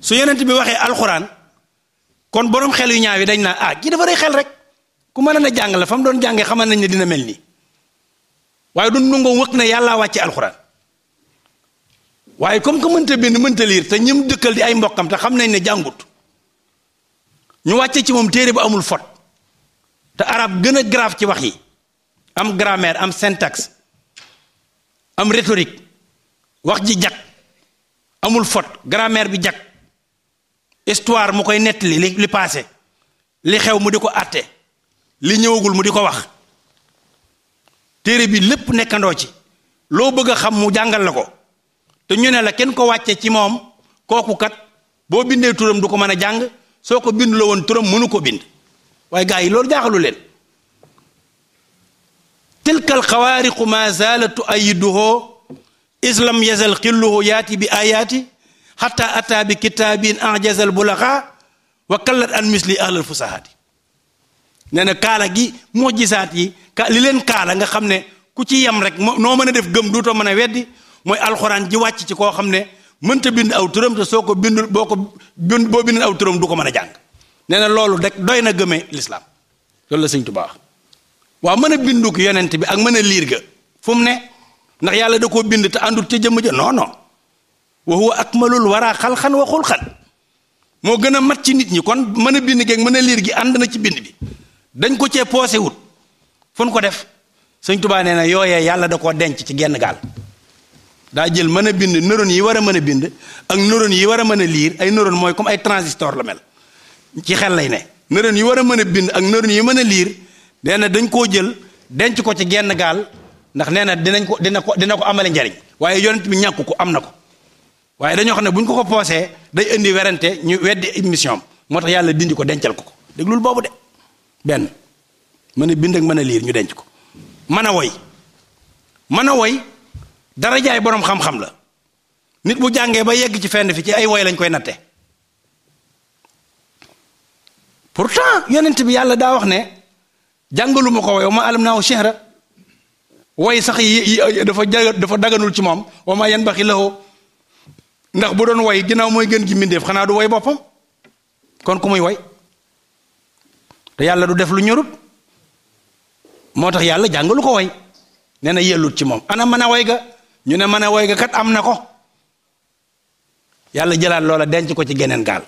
su yonent bi waxee alxuraan kon borom xel yu ñaaw yi dañ naa kii dafa rëy xel rek ku mën a jàng la fa mu doon jàngee xamal nañ ne dina mel nii waaye du nungoo wëkk ne yàllaa wàcce alxuraan waaye comme que mënta bind mënta liir te ñim dëkkal di ay mbokkam te xam nañ ne jàngut ñu wàcce ci moom téere bu amul faute te arab gën a grave ci wax yi am grammaire am syntaxe am rhétorique wax ji jag amul faute grammaire bi jag histoire mu koy nettali li passé li xew mu di ko àtte li ñëwagul mu di ko wax téere bi lépp nekkandoo ci loo bëgg a xam mu jàngal la ko te ñu ne la kenn ko wàcce ci moom kooku kat boo bindee turam du ko mën a jàng soo ko bind la woon turam mënu ko bind waaye gars yi loolu jaaxalu leen tilkal xawaariqu ma zalat tuayiduhu islam yazal xilluhu yaati bi ayaati xata ata bi kitaabin ajazal bulaxa wa kallat an misli ahlal fusahaati nee na kaala gi mujisaat yi li leen kaala nga xam ne ku ci yem rek noo mën a def gëm duutoo mën a weddi mooy alxuraan ji wàcc ci koo xam ne mënta bind aw turam te soo ko bindul boo bindul aw turam du ko mën a jàng nee na loolu rek doy na gëmee lislaam loolu la Sëñ Tuubaa wax waaw mën a bindu ko yonent bi ak mën a liir ga fu mu ne ndax yàlla da koo bind te àndul ca jëmm ja non non wa huwa akmalul wara xalxan wa xulxan moo gën a mat ci nit ñi kon mën a bind geeg mën a liir gi ànd na ci bind bi dañ ko cee poosé wut fu ñu ko def Sëñ Tuubaa nee na yooyee yàlla da koo denc ci genn gaal daa jël mën a bind neurones yi war a mën a bind ak neurones yi war a mën a liir ay neurones mooy comme ay transistor la mel ci xel lay ne neurones yi war a mën a bind ak neurones yi mën a liir nee na dañ koo jël denc ko ci genn gaal ndax nee na dina ko amale njariñ waaye yonent bi ñàkk ko am na ko waaye dañoo xam ne bu ñu ko poosee day indi werante ñu weddi mission moo tax yàlla dindi ko dencal ko déglul boobu de benn mën a bind ak mën a liir ñu denc ko mën a woy dara jaay boroom xam-xam la nit bu jàngee ba yegg ci fenn fi ci ay woy lañ koy natte pourtant yonent bi yàlla daa wax ne jàngaluma ko woy wa ma alam naahu shi'ra woy sax dafa daganul ci moom wa ma yanbaxi lahu ndax bu doon woy ginnaaw mooy gën gi mbindeef xanaa du woy boppam kon ku muy woy te yàlla du def lu ñorut moo tax yàlla jàngalu ko woy nee na yellut ci moom ana mën a woy ga ñu ne mën a woy ga kat am na ko yàlla jëlaat loola denc ko ci geneen gaal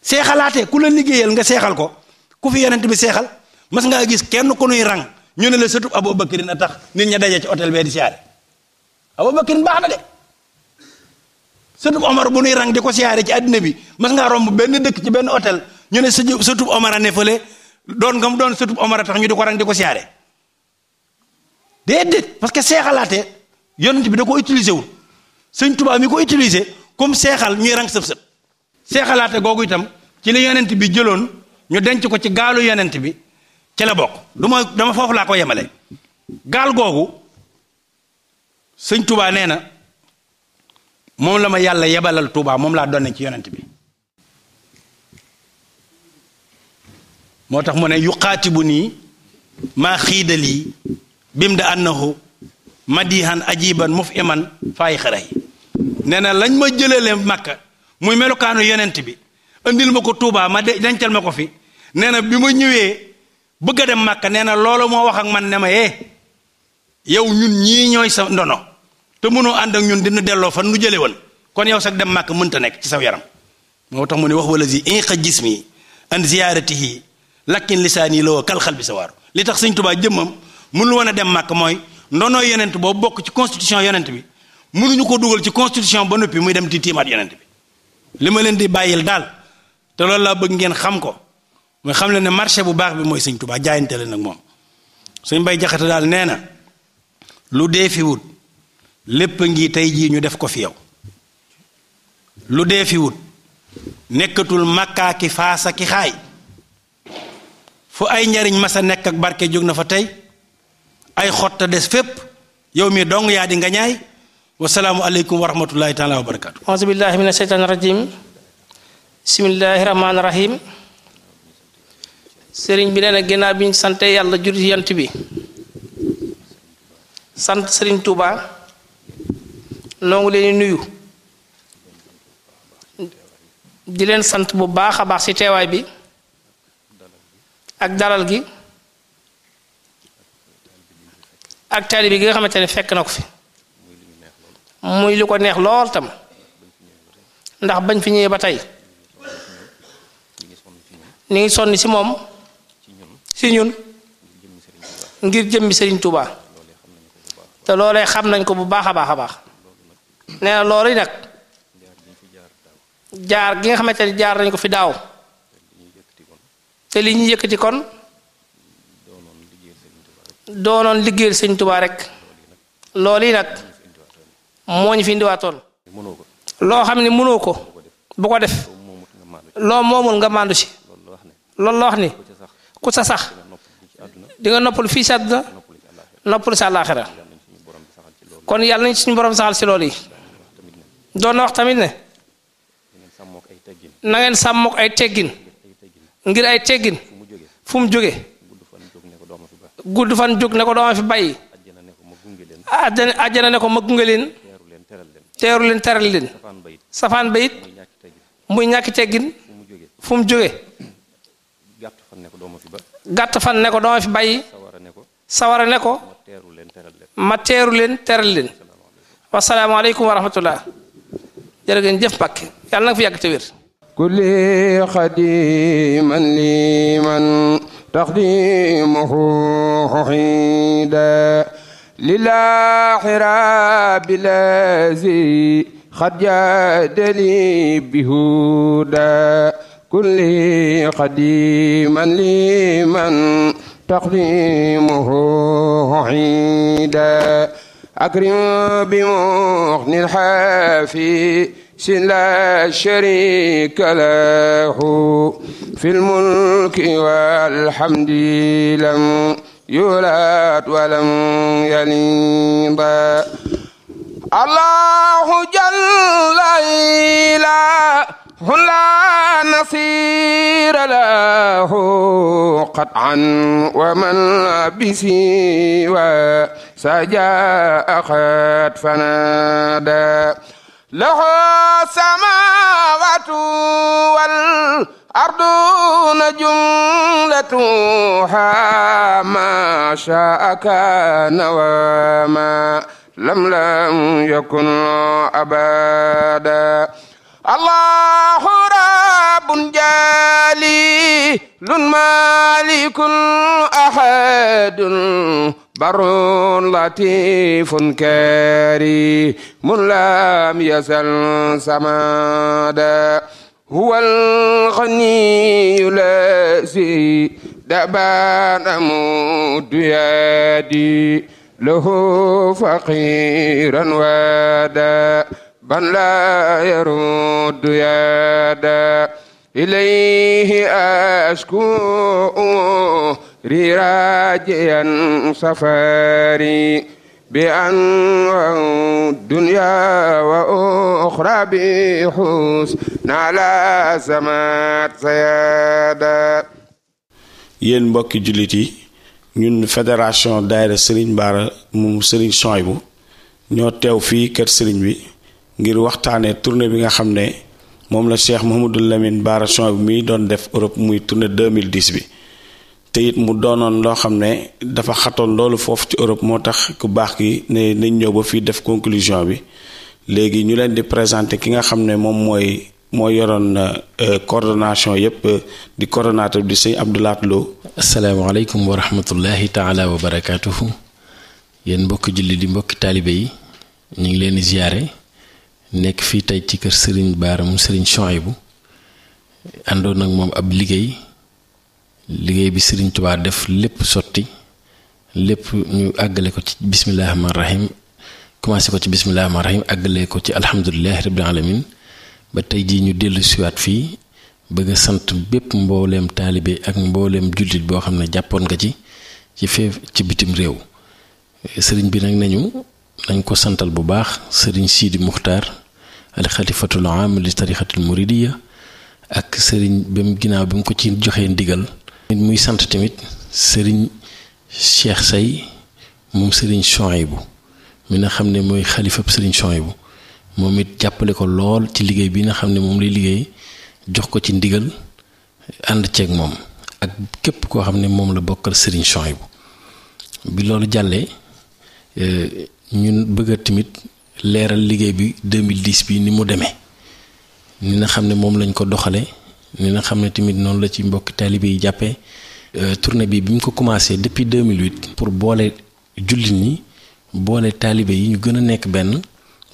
seexalaate ku la liggéeyal nga seexal ko ku fi yonent bi seexal mas ngaa gis kenn ku nuy rang ñu ne la sëtub Abubakarin a tax nit ña daje ci hôtel bee di siyaare Abubakarin baax na de sëtub Omar bu nuy rang di ko siyaare ci àddina bi mas ngaa romb benn dëkk ci benn hôtel ñu ne sëtub Omar a ne fële doon nga mu doon sëtub Omar a tax ñu di ko rang di ko siyaare déedéet parce que seexalaate yonent bi da ko utiliser wul Sëñ Tuubaa mi ko utiliser comme seexal ñuy rang sëb-sëb seexalaate googu itam ci li yonent bi jëloon ñu denc ko ci gaalu yonent bi ci la bokk dama foofu laa ko yemale gaal googu Sëñ Tuubaa nee na moom la ma yàlla yebalal Tuubaa moom laa donne ci yonent bi moo tax mu ne yuqaatibu nii maa xiidalii bim da annahu madihan ajiban mufiman faay xaray nee na lañ ma jëlale Makka muy melokaanu yonent bi andil ma ko Tuubaa ma dencal ma ko fi nee na bi ma ñëwee bëgg a dem Makka nee na loolu moo wax ak man ne ma yow ñun ñii ñooy sa ndono te mënoo ànd ak ñun dina delloo fan nu jële woon kon yow sax dem Makka mënta nekk ci saw yaram moo tax mu ne wax wala si inqa jismi an ziyaaratihi lakin lisaani la woo kalxal bi sa waaru li tax Sëñ Tuubaa jëmmam mënul woon a dem Makka mooy ndonoo yonent boobu bokk ci constitution yonent bi mënuñu ko dugal ci constitution ba noppi muy dem di tiimaat yonent bi li ma leen di bàyyil daal te loolu laa bëgg ngeen xam ko mooy xam leen ne marché bu baax bi mooy Sëñ Tuubaa jaayante leen nag moom Sëñ Mbay Jaxate daal nee na lu dee fi wut lépp ngi tey jii ñu def ko fi yow lu dee fi wut nekkatul Makka ki Faasa ki xaay fu ay njariñ masa nekk ak barke jóg na fa tey ay xotta des fépp yow mi dong yaa di nga ñaay wasalaamu aleykum wa rahmatullahi taala wa barakatu auzu billahi mina sheytaani rajim bismillahi rahmaani rahim sëriñ bi nee na ginnaaw bi ñu sante yàlla jur ci yant bi sant sëriñ Touba noo ngi leen nuyu di leen sant bu baax a baax ci teewaay bi ak dalal gi ak taalibe gi nga xamante ne fekk na ko fi muy lu ko neex lool tam ndax bañ fi ñëwee ba tey ni ngi sonni ci moom ci ñun ngir jëmmi Serigne Touba te loolee xam nañ ko bu baax a baax a baax nee na loolu nag jaar gi nga xamante ne jaar nañ ko fi daaw te li ñu yëkkati kon doonoon liggéeyal Serigne Touba rek loolu yi nag moo ñu fi indiwaatoon loo xam ne mënoo ko bu ko def loo moomul nga màndu si loolu la wax ni ku sa sax di nga noppalu fii si àdduna noppalu si àllaaxira kon yàlla nañ suñu borom saxal si loolu yi doon na wax tamit ne na ngeen sàmmook ay teggin ngir ay teggin fu mu jóge gudd fan jóg ne ko dooma fi bàyyi àjjana ne ko ma gunge leen teeru leen teral leen safaan ba it muy ñàkki teggin fu mu jóge gàtt fan ne ko dooma fi bàyyi sawara ne ko ma teeru leen teral leen wasalaamaaleykum wa rahmatullah jërë ngeen jëf Mbàkke yàlla nag fi yàgg te wér kulli xadiman liman taqdimuhu xida lillahi rabbi lazi xad jadali bihuda kulli xadiman liman taqdimuhu xida akrim bi muxnil xaafi sin la sharika lahu fil mulki wal hamdi lam yulad wa lam yalid Allahu jalla ilahu la nasira lahu qat'an wa man bisiwa sajaa qad fanada له السماوات والأرض جملتها ما شاء كان وما لم يكن أبدا الله رب جليل مالك أحد بر لطيف كريم لم يزل سمادا هو الغني الذي دبان أمد يدي له فقيرا ودا بل لا يرد يدا إليه أشكو راجيا سفاري بأن الدنيا وأخرى بحسن على سمات سيادة yéen mbokki jullit yi ñun fédération daayira Serigne Bara moom Serigne Souhaïbou ñoo teew fii kër Serigne bi ngir waxtaanee tournée bi nga xam ne moom la Cheikh Mouhamadou Lamine Bara Souhaïbou mi doon def Europe muy tournée 2010 bi te it mu doonoon loo xam ne dafa xatoon loolu foofu ci Europe moo tax ku baax ki ne nañ ñëw ba fii def conclusion bi léegi ñu leen di présenter ki nga xam ne moom moo yoroon coordination yépp di coordonnateur di sëñ Abdoulaat Lo. asalaamaaleykum wa rahmatullahi taala wa barakaatuhu yéen mbokki julli di mbokki taalibe yi ñu ngi leen di ziyaare nekk fii tey ci kër Serigne Bara mu Serigne Souhaïbou àndoon ak moom ab liggéey bi Serigne Touba def lépp sotti lépp ñu àggale ko ci bismillahi rahmaani rahim commencé ko ci bismillahi rahmaani rahim àggale ko ci alhamdulilahi rabbil alamin ba tey jii ñu dellu siwaat fii bëgg a sant bépp mbooleem taalibe ak mbooleem jullit boo xam ne jàppoon nga ci bitim réew sëriñ bi nag nañ ko santal bu baax sëriñ Sidi Muxtaar al xalifatul aam li tarixatul muridiya ak sëriñ ginnaaw bi mu ko ci joxee ndigal muy sant tamit sëriñ Cheikh Say moom sëriñ Souhaïbou mi nga xam ne mooy xalifab sëriñ Souhaïbou moom it jàppale ko lool ci liggéey bi nga xam ne moom lay liggéey jox ko ci ndigal ànd ceeg moom ak képp koo xam ne moom la bokkal Serigne Souhaïbou bi loolu jàllee ñun bëgg a tamit leeral liggéey bi 2010 bi ni mu demee ni nga xam ne moom lañ ko doxale ni nga xam ne tamit noonu la ci mbokki taalibe yi jàppee tournée bi mu ko commencé depuis 2008 pour boole jullit ñi boole taalibe yi ñu gën a nekk benn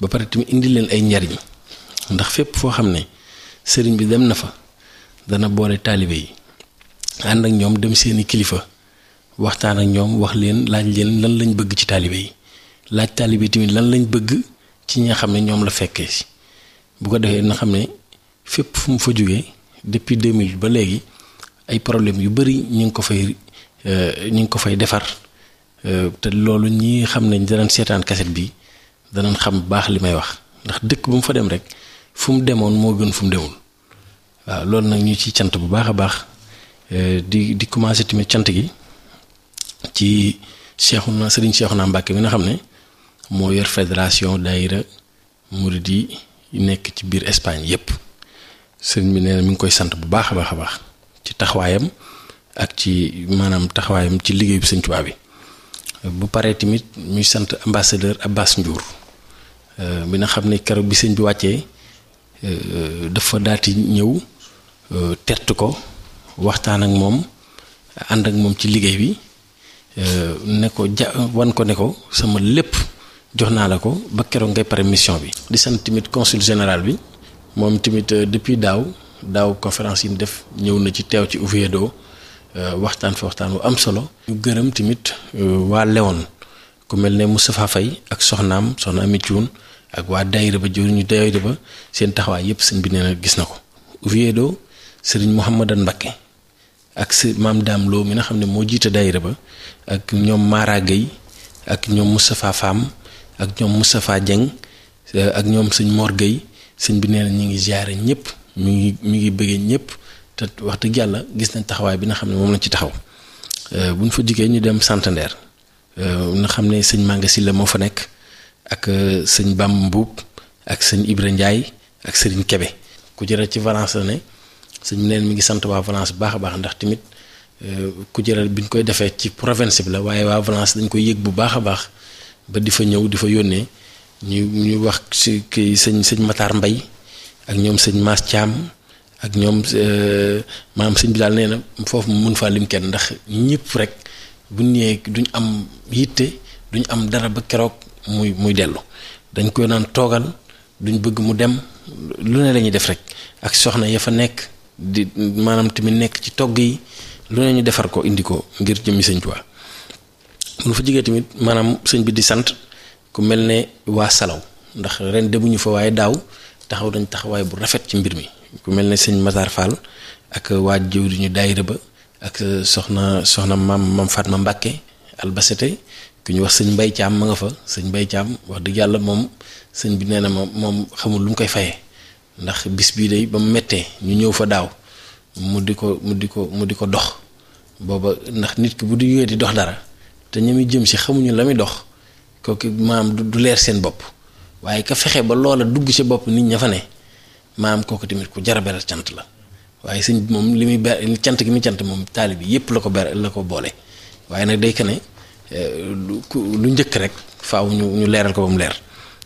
ba pare tamit indi leen ay njariñ ndax fépp foo xam ne sëriñ bi dem na fa dana boole taalibe yi ànd ak ñoom dem seeni kilifa waxtaan ak ñoom wax leen laaj leen lan lañ bëgg ci taalibe yi laaj taalibe yi tamit lan lañ bëgg ci ñi nga xam ne ñoom la fekkee si bu ko defee na xam ne fépp fu mu fa jógee depuis 2000 ba léegi ay problème yu bari ñu ngi ko fay defar te loolu ñi xam ne danañ seetaan kaset bi danañ xam baax li may wax ndax dëkk bu mu fa dem rek fu mu demoon moo gën fu mu demul waaw loolu nag ñu ci cant bu baax a baax di commencé tamit cant gi ci Serigne Cheikhouna Mbacké mi nga xam ne moo yor fédération daayira murid yi nekk ci biir Espagne yépp sëriñ bi nee na mi ngi koy sant bu baax a baax a baax ci taxawaayam ak ci maanaam taxawaayam ci liggéey bi Sëriñ Tuubaa bi bu paree tamit muy sant ambassadeur Abbas Ndiour bi nga xam ne keroog bi sëñ bi wàccee dafa daati ñëw tert ko waxtaan ak moom ànd ak moom ci liggéey bi ne ko wan ko ne ko sama lépp jox naa la ko ba keroog ngay pare mission bi. di sant tamit consul général bi moom tamit depuis daaw conférence yi mu def ñëw na ci teew ci Oviedo waxtaan fi waxtaan wu am solo. ñu gërëm tamit waa Léon ku mel ne Moustapha Faye ak soxna Ami Thioune ak waa daayira ba jëriñu daayira ba seen taxawaay yépp sëñ bi nee na gis na ko. Oviedo Serigne Mouhamadan Mbacké ak maam Dame Lo mi nga xam ne moo jiite daayira ba ak ñoom Mara Gueye ak ñoom Moustapha Fam ak ñoom Moustapha Dieng ak ñoom sëñ Mor Gueye sëñ bi nee na ñu ngi ziare ñëpp mi ngi bëggee ñëpp te wax dëgg yàlla gis nañ taxawaay bi nga xam ne moom lañ ci taxaw bu ñu fa jugee ñu dem Santander nga xam ne sëñ Manga Sylla moo fa nekk ak sëñ Bam Mbuub ak sëñ Ibra Ndiaye ak sëriñ Kebe ku jëral ci Valence la ne sëñ bi nee na mi ngi sant waa Valence bu baax a baax ndax tamit ku jëral bi ñu koy defee ci province bi la waaye waa Valence dañ koy yëg bu baax a baax ba di fa ñëw di fa yónnee ñu wax ci kii sëñ Matar Mbay ak ñoom sëñ Mass Thiam ak ñoom maanaam sëñ bi daal nee na foofu mu mun faa lim kenn ndax ñëpp rek bu ñëwee duñ am yitte duñ am dara ba keroog muy dellu dañ koy naan toogal duñ bëgg mu dem lu ne lañuy def rek ak soxna ya fa nekk di maanaam tamit nekk ci togg yi lu ne ñu defar ko indi ko ngir jëmmi sëñ Tuubaa mun fa jigee tamit maanaam sëñ bi di sant ku mel ne waa Salaw ndax ren demuñu fa waaye daaw taxaw dañ taxawaay bu rafet ci mbir mi ku mel ne sëñ Matar Fall ak waa jëwriñu daayira ba ak soxna maam Fatma Mbacké Albacete ku ñu wax sëñ Mbay Caam ma nga fa sëñ Mbay Caam wax dëgg yàlla moom sëñ bi nee na moom xamul lu mu koy fayee ndax bis bii day ba mu mettee ñu ñëw fa daaw mu di ko dox booba ndax nit ki bu du yooyee di dox dara te ñami jëm si xamuñu la muy dox kooku maam du leer seen bopp waaye ka fexe ba loola dugg ci bopp nit ña fa ne maam kooku tamit ku jar a beral cant la waaye sëñ moom li muy cant gi muy cant moom taalib bi yépp la ko boole waaye nag day ka ne lu njëkk rek faaw ñu leeral ko ba mu leer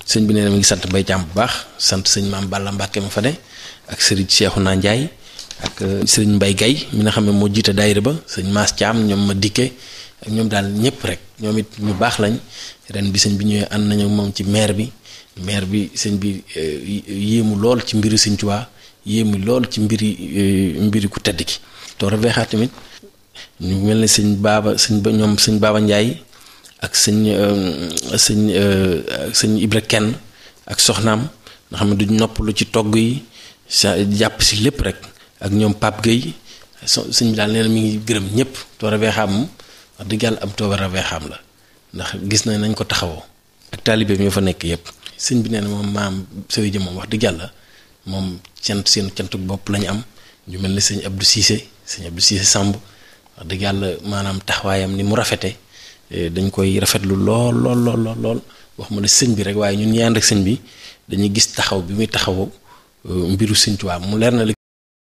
sëñ bi nee na mi ngi sant Mbay Caam bu baax sant sëñ maam Balla Mbàkke ma fa ne ak sëriñ Cheikhouna Ndiaye ak sëriñ Mbay Gay mi nga xam ne moo jiite daayira ba sëñ Mass Thiam ñoom ma dikke ak ñoom daal ñëpp rek ñoom it ñu baax lañ ren bi sëñ bi ñëwee ànd nañu moom ci maire bi sëñ bi yéemu lool ci mbiri sëñ Tuubaa yéemu lool ci mbiri ku tedd ki toora veexaa tamit ñu mel ne sëñ Baaba Ndiaye ak sëñ Ibra Kenn ak soxnaam nga xam ne duñ noppalu ci togg yi jàpp si lépp rek ak ñoom Pape Gueye sëñ bi daal nee na mi ngi gërëm ñëpp toora veexaam moom wax dëgg yàlla am toora veexaam la ndax gis nañ ko taxawoo ak taalibe ñoo fa nekk yëpp sëñ bi nee na moom maam sëriñ ji moom wax dëgg yàlla moom seen cantuk bopp lañu am ñu mel ne sëñ Abdou Cissé Samb wax dëgg yàlla maanaam taxawaayam ni mu rafete dañ koy rafetlu lool wax ma ne sëñ bi rek waaye ñun ñi ànd ak sëñ bi dañuy gis taxaw bi muy taxawoo mbiru sëñ Tuubaa mu leer na